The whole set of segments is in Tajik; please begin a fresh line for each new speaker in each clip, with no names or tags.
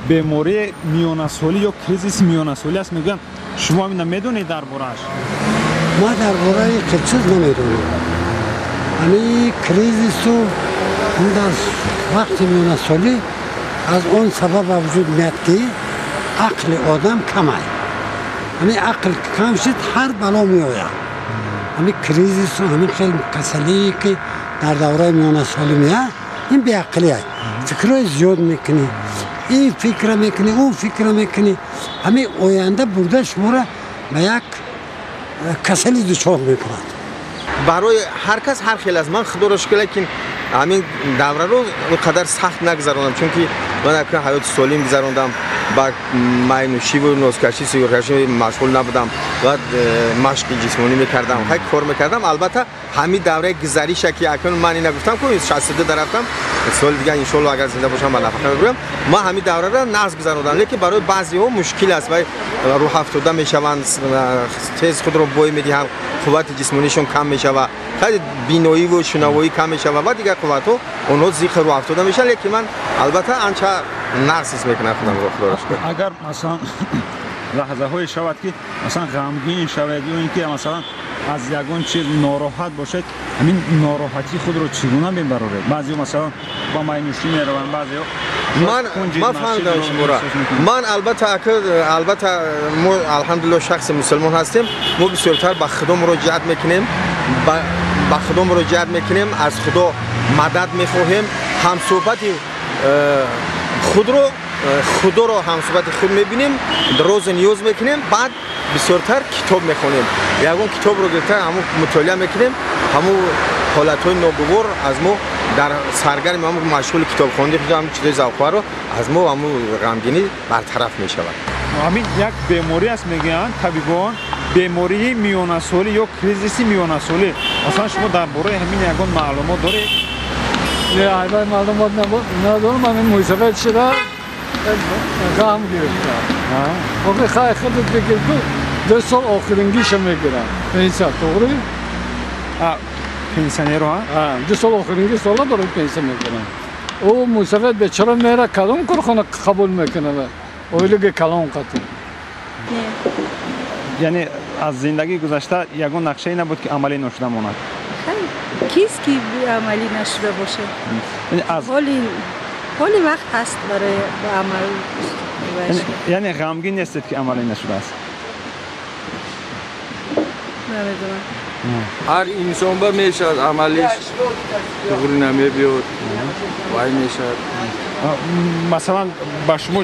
Бемории миёнасолӣ ё кризиси миёнасолӣ аст, мегӯянд. Шумо ҳамина медонед дар борааш?
Ман дар бораи чиз намедонам. Ҳамин кризису дар вақти миёнасолӣ аз он сабаб ба вуҷуд меяд, ки ақли одам кам аст. Ҳамин ақл кам шуд, ҳар бало меояд. Ҳамин кризису ҳамин хел касалие, ки дар давраи миёнасолӣ меяд, ин беақлӣ аст. Фикрҳои зиёд мекунӣ, ин фикра мекунӣ, он фикра мекунӣ, ҳамин оянда бурда шуморо ба як касалӣ дучор мекунад.
Барои ҳар кас ҳар хел аст. Ман, худоро шукр, лекин ҳамин давраро он қадар сахт нагузарондам, чунки ман акн ҳаёти солим гузарондам, ба майнӯшиву нозкашӣ, сигаркашӣ машғул набудам ва машқи ҷисмонӣ мекардам, хай, кор мекардам. Албатта, ҳамин давраи гузариша, ки акнун ман ина гуфтам, ку 62 дарафтам, соли дигар, иншоалло, агар зинда бошам, ба нафақа мебурам. Ман ҳамин давраро нағз гузарондам, лекин барои баъзеҳо мушкил аст ва рӯҳафтода мешаванд, тез худро бой медиҳанд, қуввати ҷисмонишон кам мешавад, хеле биноиву шунавоӣ кам мешавад ва дигар қувватҳо, онҳо зиқ рӯҳафтода мешаванд. Лекин ман, албатта, анча нағз ҳис мекунам худамро, худоро шукр.
Агар, масалан, лаҳзаҳое шавад, ки, масалан, ғамгин шавед ё ин ки, масалан, аз ягон чиз нороҳат бошед, ҳамин нороҳатии худро чӣ гуна мебароред? Баъзеҳо, масалан, ба майнӯшӣ мераванд, баъзеҳо
Ман фаҳмидам шуморо. Ман, албатта, албатта, мо, алҳамдулилло, шахси мусулмон ҳастем. Мо бисёртар ба худо муроҷиат мекунем, ба худо муроҷиат мекунем, аз худо мадад мехоҳем, ҳамсӯҳбати худро, худоро ҳамсӯҳбати худ мебинем, розу ниёз мекунем. Баъд бисёртар китоб мехонем, ягон китобро гирифта, ҳамун мутолиа мекунем. Ҳамун ҳолатҳои ногувор аз мо дар саргарми ҳамун машғули китобхонӣ, ҳамун чизои завқварро, аз мо ҳамун ғамгинӣ бартараф мешавад.
Ҳамин як беморӣ аст, мегӯянд табибон, бемории миёнасолӣ ё кризиси миёнасолӣ. Масалан, шумо дар бораи ҳамин ягон маълумот доред?
Не, ай маълумот надорам. Ҳамин мӯйсафед шуда, ғам гирифта. Охи, хай, худат бигир ку, 2 сол охирингиша мегирам пенсия, тоғри?
Пенсионерро?
2 сол охиринги сола барои пенсия мегирам. Ӯ мӯйсафед бечора мера, кадом корхона қабул мекунад оилаги калон қатӣ?
Яъне аз зиндагӣ гузашта ягон нақшае набуд, ки амалӣ нашуда монад?
Кист, ки амалӣ нашуда бошад? Ҳоли вақт ҳаст барои ба амал.
Яъне ғамгин нестед, ки амалӣ нашудааст?
Намедонам.
Ҳар инсон ба мешавад, амалиш туғри намебиёд, вай мешавад.
Масалан, ба шумо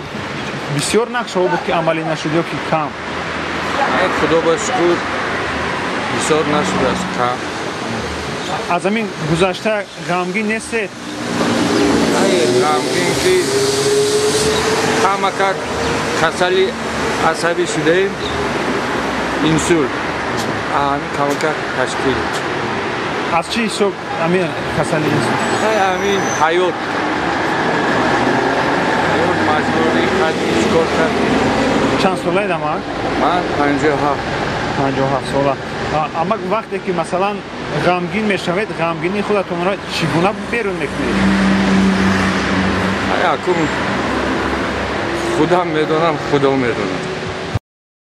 бисёр нақшаҳо буд, ки амалӣ нашуд, ё ки кам?
Худо ба шукр, бисёр нашудааст, кам.
Аз ҳамин гузашта ғамгин нестед?
Ғамгин ки камакак касали асабӣ шудаем, инсулт, ҳамин камакак ташкил.
Аз чӣ ҳисоб ҳамин касали инсулт?
Ҳамин ҳаёт, ҳаёт маҷбурӣ кард, чикор кард.
Чанд солаед, амак?
Ман 57.
57 сола. Амак, вақте ки, масалан, ғамгин мешавед, ғамгинии худатонро чӣ гуна берун мекунед?
Акун худам медонам, худо медонам.